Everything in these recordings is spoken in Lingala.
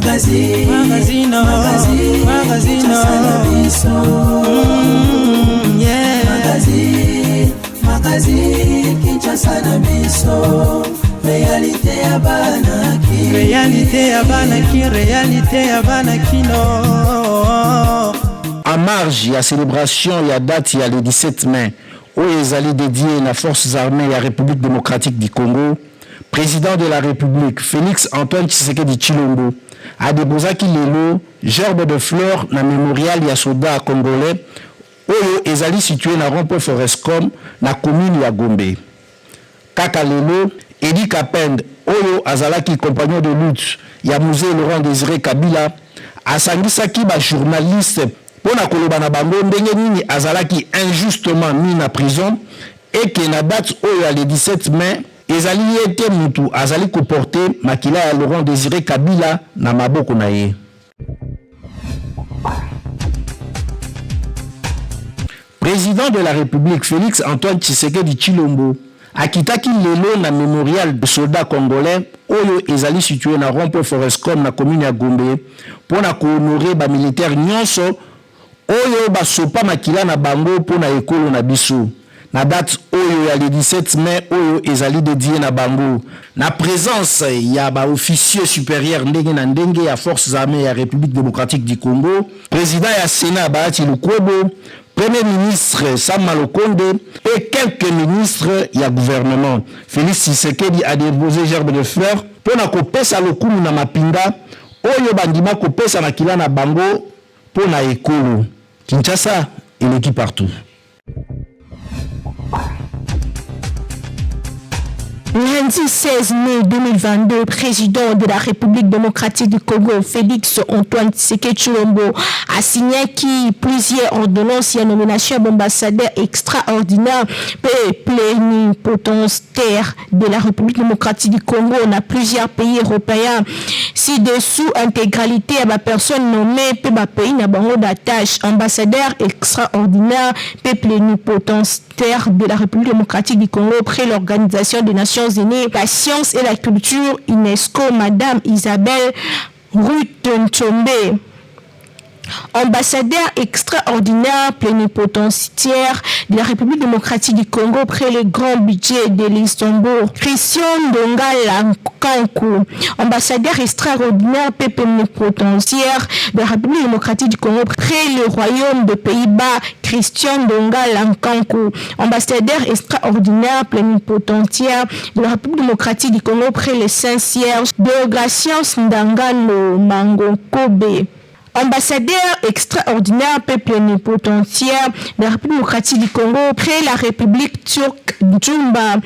Magazine, magazine, magazine, magazine, yeah. Magazine, magazine, Kinshasa na biso. Réalité ya bana ki. Réalité ya bana ki, réalité ya bana kino. En marge ya célébration ya date ya le 17 mai oyo ezali dédié na forces armées ya République démocratique du Congo, président de la République Félix Antoine Tshisekedi Tshilombo adéposaki lelo gerbe de fleurs na mémorial ya soldat congolais oyo ezali situé na rond-point Forescom na commune ya Gombe. Kaka lelo, Eddy Kapend oyo azalaki compagnon de lutte ya Mzee Laurent Désiré Kabila asangisaki ba journaliste mpo na koloba na bango ndenge nini azalaki injustement mis na prison et que na date oyo ya le 17 mai ezali ye te mutu azali koporter makila ya Laurent Désiré Kabila na maboko na ye. Président de la République Félix Antoine Tshisekedi Tshilombo akitaki lelo na mémorial de soldats congolais oyo ezali situé na rond-point Forescom na commune ya Gombe mpo na kohonorer ba militaire nyonso oyo basopa makila na bango mpo na ekolo na biso na date oyo ya le 17 mai oyo ezali dédié na bango, na présence ya baofficier supérieur ndenge na ndenge ya forces armées ya République démocratique du Congo, président ya Sénat Bahati Lukwebo, premier ministre Sama Lukonde et quelques ministres ya gouvernement. Félix Tshisekedi a déposé gerbe de fleurs mpo na kopesa lokumu na mapinga oyo bandima kopesa makila na bango mpo na ekolo. Kinshasa eleki partout. Lundi 16 mai 2022, président de la République démocratique du Congo, Félix Antoine Tshisekedi Tshilombo, a signé plusieurs ordonnances et nomination d'ambassadeur extraordinaire et plénipotentiaire de la République démocratique du Congo dans plusieurs pays européens. Ci-dessous, intégralité à la personne nommée pe ba pays na bango d'attache, ambassadeur extraordinaire et plénipotentiaire de la République démocratique du Congo auprès de l'Organisation des Nations Unies, la science et la culture UNESCO, Madame Isabelle Ruth Nchombe. Ambassadeur extraordinaire plénipotentiaire de la République démocratique du Congo auprès le grand budget de Luxembourg, Christian Ndongala Nkanku. Ambassadeur extraordinaire plénipotentiaire de la République démocratique du Congo auprès le Royaume des Pays-Bas, Christian Ndongala Nkanku. Ambassadeur extraordinaire plénipotentiaire de la République démocratique du Congo auprès le Saint-Siège, Deogracias Ndangano Mangokobe. Ambassadeur extraordinaire plénipotentiaire de la République démocratique du Congo auprès la République turque, Djumba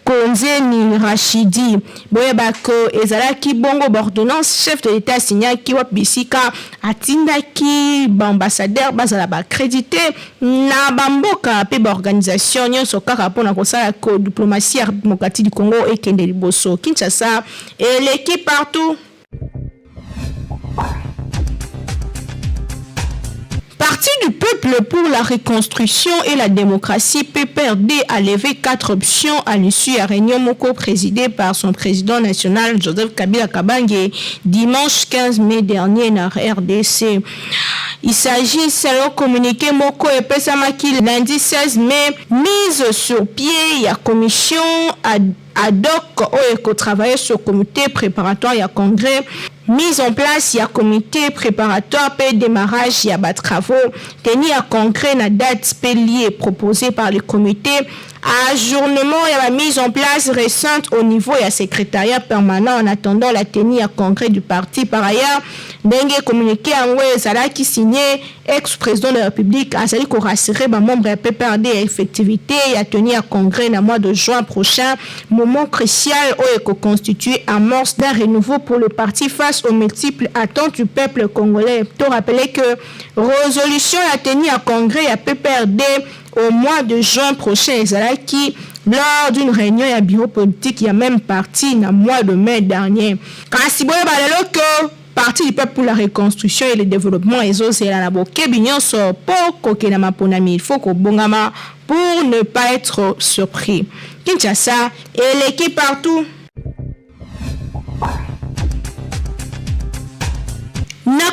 Konzeni Rachidi. Boyebako ezalaki bongo ordonnance chef de l'État signaki wapi bisika atindaki baambassadeur bazala baaccrédité na bamboka mpe baorganisation nyonso kaka mpona kosala ko diplomatie ya République démocratique du Congo ekende liboso. Kinshasa eleki partout. Parti du peuple pour la reconstruction et la démocratie, PPRD, a levé 4 options à l'issue à réunion moko présidée par son président national Joseph Kabila Kabange dimanche 15 mai dernier na RDC. Il s'agit, selon communiqué moko epesamaki lundi 16 mai, mise sur pied ya commission ad hoc oyo ekotravailler sur comité préparatoire ya congrès, mise en place ya comité préparatoire pe démarrage ya ba travaux, tenue ya congrès na date pe lieu proposé par le comité, ajournement ya ba mise en place récente au niveau ya secrétariat permanent en attendant la tenue ya congrès du parti. Par ailleurs, ndenge communiqué yango ezalaki signé, ex-président de la République azali korassurer bamembre ya PPRD ya effectivité ya tenue ya congrès na mois de juin prochain, moment crucial oyo ekoconstituer amorce d'un renouveau pour le parti face aux multiples attentes du peuple congolais. To rappeler que résolution ya tenue ya congrès ya PPRD au mois de juin prochain ezalaki lors d'une réunion ya bureau politique ya même parti na mois de mai dernier. Kasi boyeba lelo que Parti du peuple pour la reconstruction et le développement ezozela na bokebi nyonso mpo kokenda maponami, il faut kobongama pour ne pas être surpris. Kinshasa eleki partout.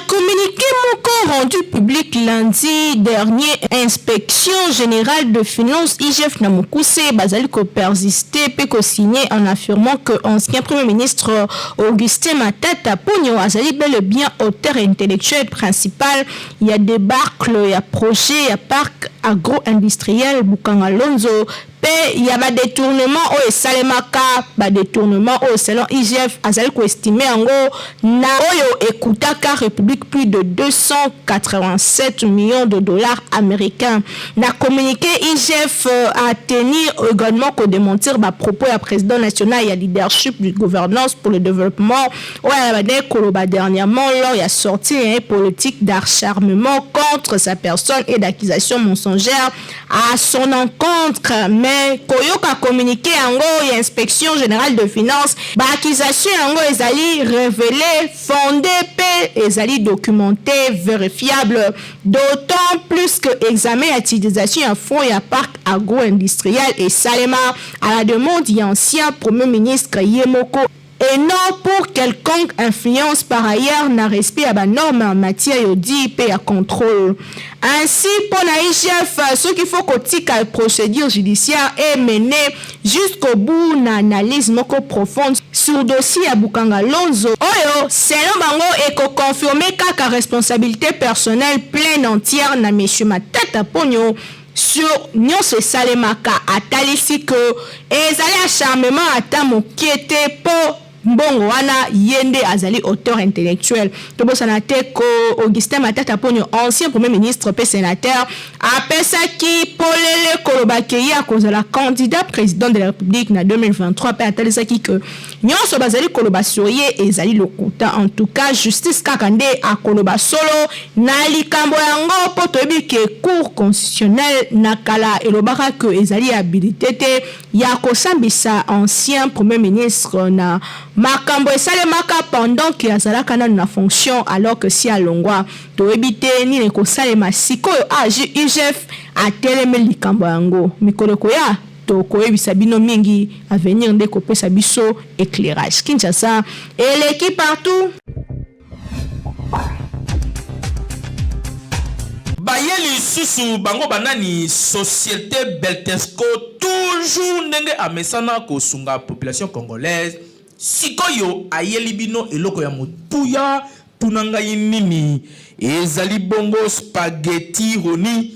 communiqué moko rendu public lundi dernier, Inspection Generale de Finances, IGF na mokuse, bazali ko persister pe ko signer en affirmant que ancien Premier ministre Augustin Matata Ponyo azali bel et bien auteur intellectuel principal ya debacle ya projet ya parc agro-industriel Bukanga Lonzo mpe ya ba detournements oyo esalemaka, ba detournements oyo selon IGF azali ko estimer yango na oyo ecoutaka Republique plus de 287 millions de dollars americains. Na communique, IGF a tenir egalement ko dementir ba propos ya president national ya Leadership du Gouvernance pour le Developpement oyo abandaki koloba dernièrement lors ya sortie na ye politique d'acharnement contre sa personne et d'accusations mensongères à son encontre. Mais koyoka communiqué yango ya Inspection Generale de Finances, ba accusations yango ezali revele, fondé mpe ezali documenté, verifiable, d'autant plus que examen ya utilisation ya fonds ya parc agro-industriel esalema à la demande ya ancien Premier ministre ye moko et non pour quelconque influence, par ailleurs na respect ya banorme en matière ya audit mpe ya contrôle. Ainsi, mpo na IGF, soki faut kotika procédure judiciaire emene jusqu'au bout na analyse moko profonde sur dossier ya Bukanga Lonzo oyo selon bango ekoconfirme kaka responsabilité personnelle pleine entière na monsieur Matata Ponyo sur nyonso esalemaka. Atalisi ke ezali acharnement ata moke te, mpo mbongo wana ye nde azali auteur intellectuel. Tobosana te ko Augustin Matata Ponyo, ancien Premier ministre mpe sénateur, apesaki polele koloba ke ye akozala candidat président de la République na 2023, mpe atalisaki ke nyonso bazali koloba sur ye ezali lokuta. En tout cas, justice kaka nde akoloba solo na likambo yango, mpo toyebi ke Cour constitutionnelle na kala elobaka ke ezali habilité te ya kosambisa ancien Premier ministre na makambo esalemaka pendant ke azalaka nanu na fonction, alors que si alongwa, toyebi te nini ekosalema. Sikoyo ag IGF atelemi likambo yango. Mikolo ekoya, tokoyebisa bino mingi. Avenir nde kopesa biso éclairage. Kinshasa eleki partout. Baye lisusu bango banani? Société Beltesco, toujours ndenge amesana kosunga population congolaise. Sikoyo ayeli bino eloko ya motuya. Tuna ngai nini ezali bongo. Spaghetti Roni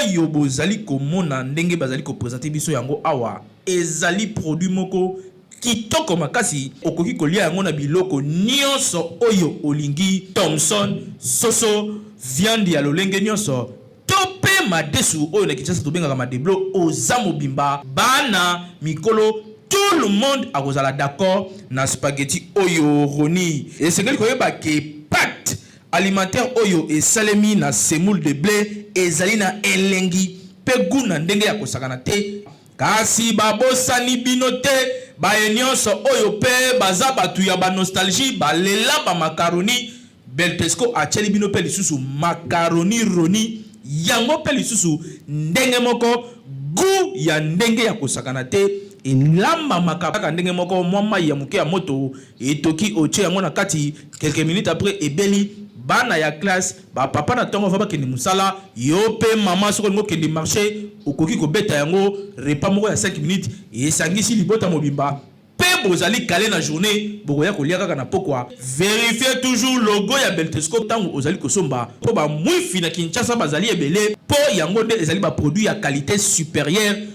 oyo bozali komona ndenge bazali koprésenter biso yango awa, ezali produit moko kitoko makasi. Okoki kolia yango na biloko nyonso oyo olingi: thomson, soso, viande ya lolenge nyonso, to mpe madesu oyo na Kinshasa tobengaka madeblo. Oza mobimba, bana, mikolo, tout le monde akozala d'accord na spaghetti oyo Roni. Esengeli koyeba ke pâte alimentaire oyo esalemi na semoule de blé ezali na elengi mpe goût na ndenge ya kosakana te. Kasi babosani bino te, baye nyonso oyo mpe baza bato ya banostalgie, balela bamakaroni. Beltesco atieli bino mpe lisusu makaroni Roni. Yango mpe lisusu ndenge moko, goût ya ndenge ya kosakana te. Elambamaka kaka ndenge moko: mwa mai ya moke ya moto etoki, otie yango na kati, quelques minutes après ebeli. Bana ya classe, bapapa na ntongo va bakende mosala, yo mpe mama soki olingi okende marché, okoki kobeta yango repas moko ya 5 minutes, esangisi libota mobimba mpe bozali kale na journée, bokoya kolia kaka na pokwa. Vérifie toujours logo ya Beltesco ntango ozali kosomba, mpo bamwifi na Kinshasa bazali ebele, mpo yango nde ezali baproduit ya qualité supérieure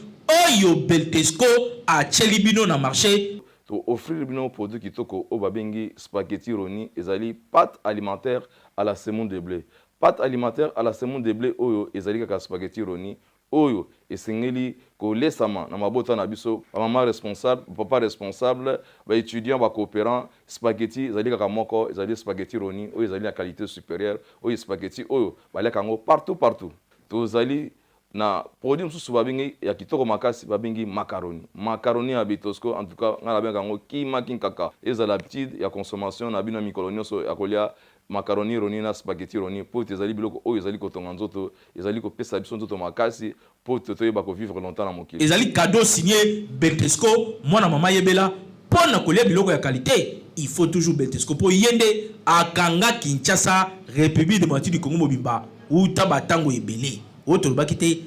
oyo Beltesco atieli bino na marché. Tooffrir bino produit kitoko oyo babengi spaghetti Roni. Ezali pâte alimentaire à la semoule de blé. Pâte alimentaire à la semoule de blé oyo ezali kaka spaghetti Roni oyo esengeli kolesama na mabota na biso, bamama responsable, bapapa responsable, baétudiant, bacoopérant. Spaghetti ezali kaka moko, ezali spaghetti Roni oyo ezali na qualité supérieure, oyo spaghetti oyo baliaka yango partout partout. Tozali na produit mosusu babengi ya kitoko makasi, babengi macaroni. Macaroni ya Beltesco, en tout cas ngai nabengaka yango kimaki nkaka. Ezala habitude ya consommation na bino ya mikolo nyonso ya kolia macaroni Roni na spaghetti Roni, mpo ete ezali biloko oyo ezali kotonga nzoto, ezali kopesa biso nzoto makasi, mpo te toyeba kovivre longtemps na mokili. Ezali cadeau signé Beltesco. Mwana mama, yebela mpo na kolia biloko ya qualité, il faut toujours Beltesco, mpo ye nde akanga Kinshasa. Republique Democratique du Congo mobimba uta ba tango ebele. Oyo tolobaki te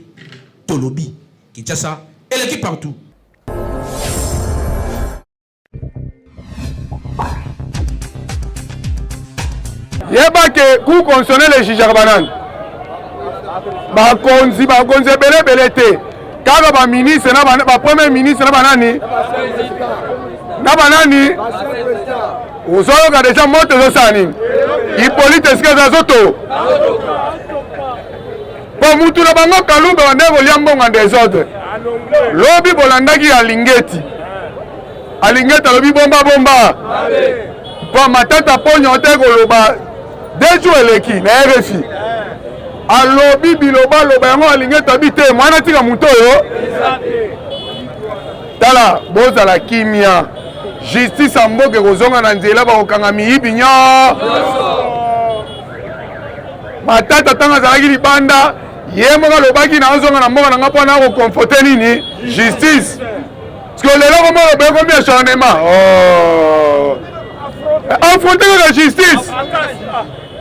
tolobi. Kinshasa eleki partout. Yeba ke cour constitutionnelle ejijaka banani? Bakonzi, bakonzi ebele ebele te, kaka ba ministre na ba premier ministre na banani na banani. Ozoyoka deja moto ezosala nini? Hippolyte esika aza azoto po mutu na bango Kalumba bandaki kolia mbongo en desordre. Lobi bolandaki Alingeti, Alingeti alobi bomba bomba po Matata Ponyo te koloba deux jours eleki na RFI alobi bilobaloba yango Alingeti abi te mwana tika moto oyo. Tala, bozala kimia, justice ya mboka ekozonga na nzela, bakokanga miyibi nyonso. Matata ntango azalaki libanda ye moko alobaki nazonga na mboka na nga mpo na koconforte nini justice. Parce que lelo komoloba ekomi acharnement. Oh. Affronte kaka justice.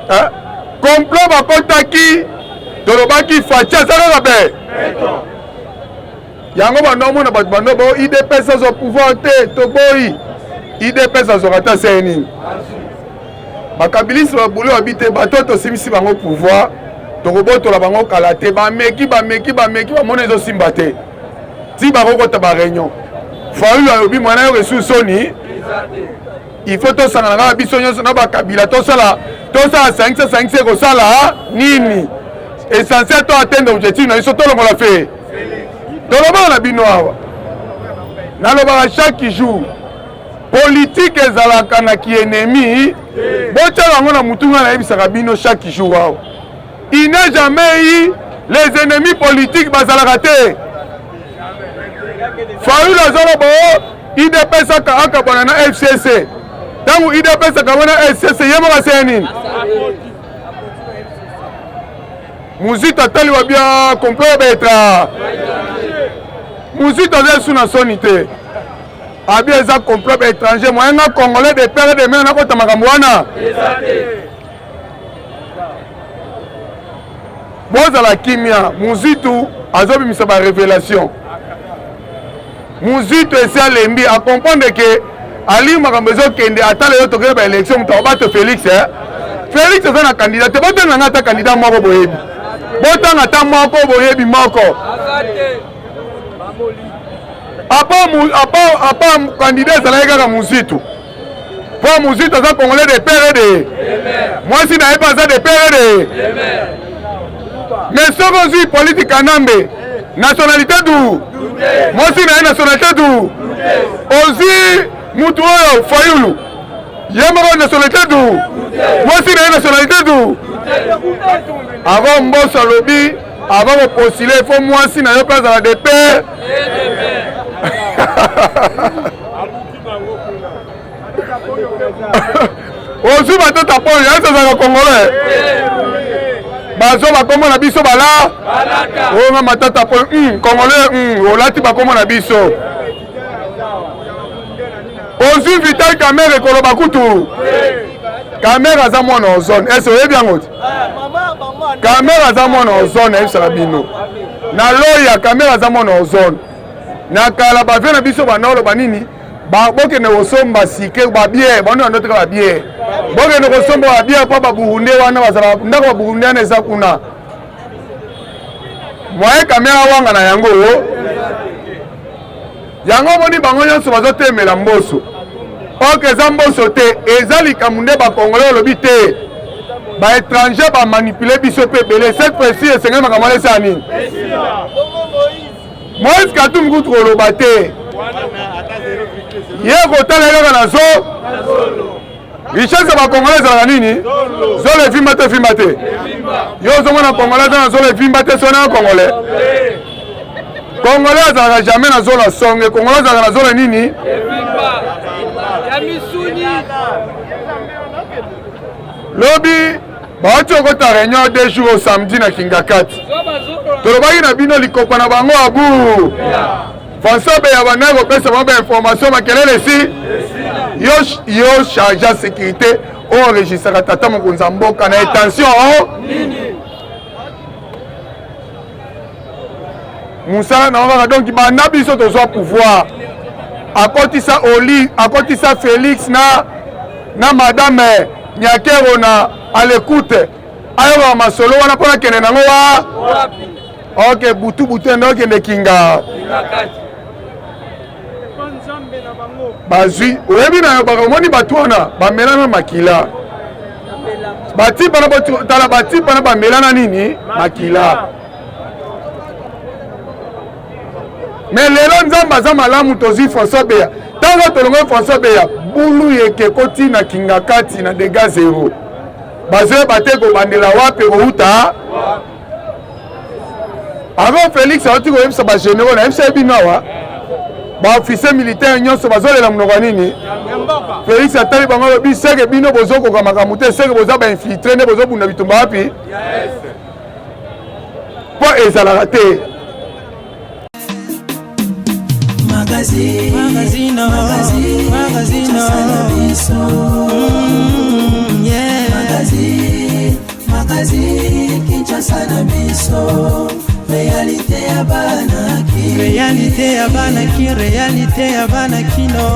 Eh? Complot bakotaki tolobaki Fatshi aza kaka be yango bando omona bato bando bo idps azwa pouvoir te toboyi idps azwaka te aseye nini bakabilisi babule babi te bato oyo tosimisi bango pouvoir tokobotola bango kala te bameki bameki bameki bamoni ezosimba te ti bakokota bareunion fayulu alobi mwana yo resu soni il faut tosangana kaka biso nyonso na bakabila tosala tosala sangisa sangisa ekosala nini essentiel to atteindre objectif na biso tolongola fe tolobaka na bino awa nalobaka chaque jour politike ezalaka na kiennemi botyaka yango na motu ngai nayebisaka bino chaque jour awa il n'a jamais eu les ennemis politiques bazalaka te fayulu azoloba o idps akabwana na fcc ntango idps akabwana na fcc ye moko aseye nini muzito atali wa bia complot betra muzito aza esu na soni te abi eza complot ba étranger moyen nga congolais de père de mère nakota makambo wana bozala kimia muzitu azobimisa ba révélation muzitu esi alembi acomprendre ke ali makambo ezokende ata lelo tokende ba élection moto akobato félix eh? félix aza na candidat te botanga nga ata candidat moko boyebi botanga ata moko boyebi moko apa candidat ezalaki kaka muzitu po muzito aza congolais de père et de mwasi na ye mpe aza de père et de mais soki ozwi hippolyte kanambe nationalité du mwasi na ye nationalité du ozwi mutu oyo fayulu ye moko nationalité du mwasi na ye nationalité du avant mboso alobi avant kopostule fo mwasi na yo mpe azala de père ozwi batata mpo yanso azalaka congolais bazo bakombo na biso bala oyo nga matata mpo hmm, congolais hmm, olati bakombo na biso ozwi vital kamere koloba kutu kamere aza mwana ozone ese oyebi yango te kamere aza mwana ozone ayebisaka bino na loya kamere aza mwana ozone na kala bavie na biso banda oloba nini bokende kosomba sike babiere bano bando teka babiere bokende kosomba babiere mpo baburunde wana bazala ndako baburunde wana eza kuna moye kamera wanga na yango yango omoni bango nyonso bazotemela mboso oke eza mboso te eza likambo nde bakongole olobi te baétranger bamanipule biso mpe ebele cette fois-ci esengeli makambo wana esala nini Moïse Katumbi kutu koloba te, ye kotala ye kaka na zo richesse ya bakongolais ezalaka nini? Zolo evimba te evimba te. Yo ozomona congolais aza na zolo evimba te, sona congolais congolais azalaka jamais na zolo ya songe, congolais azalaka na zolo nini? Lobi bawati okota réunion deux jours au samedi na kingakati tolobaki na bino likopa na bango abu François Beya bandaki kopesa bango bainformation makelele esi Yo, yo charge ya sécurité oyo enregistraka tata mokonzi ya mboka na intention oh? Mosala na kaka donc banda biso tozwa pouvoir, akotisa oli, akotisa Félix na madame Nyakero na à l'écoute, ayokaka masolo wana mpo nakende nango wa ok butu butu ende okende kinga bazwi. Oyebi na yo omoni bato wana bamelana makila, batipa na tala, batipa na bamelana nini makila. Mais lelo Nzambe aza malamu, tozwi François Beya. Ntango tolongoi François Beya, bulu yeke ekoti na kinga kati na dega zero, bazoyeba te kobandela wapi, kouta. Avant Félix auti koyebisa bagénéraux, nayebisa ye bino awa, baofficier militaire nyonso bazolela monoko ya nini. Félix atali bango, alobi: seke bino bozokoka makambo te, seke boza bainfiltrés nde bozobunda bitumba wapi, mpo ezalaka te. Magazine, magazine, magazine, yeah. Magazine, magazine, Kinshasa na biso, réalité ya bana. Réalité ya bana ki, réalité ya bana kino.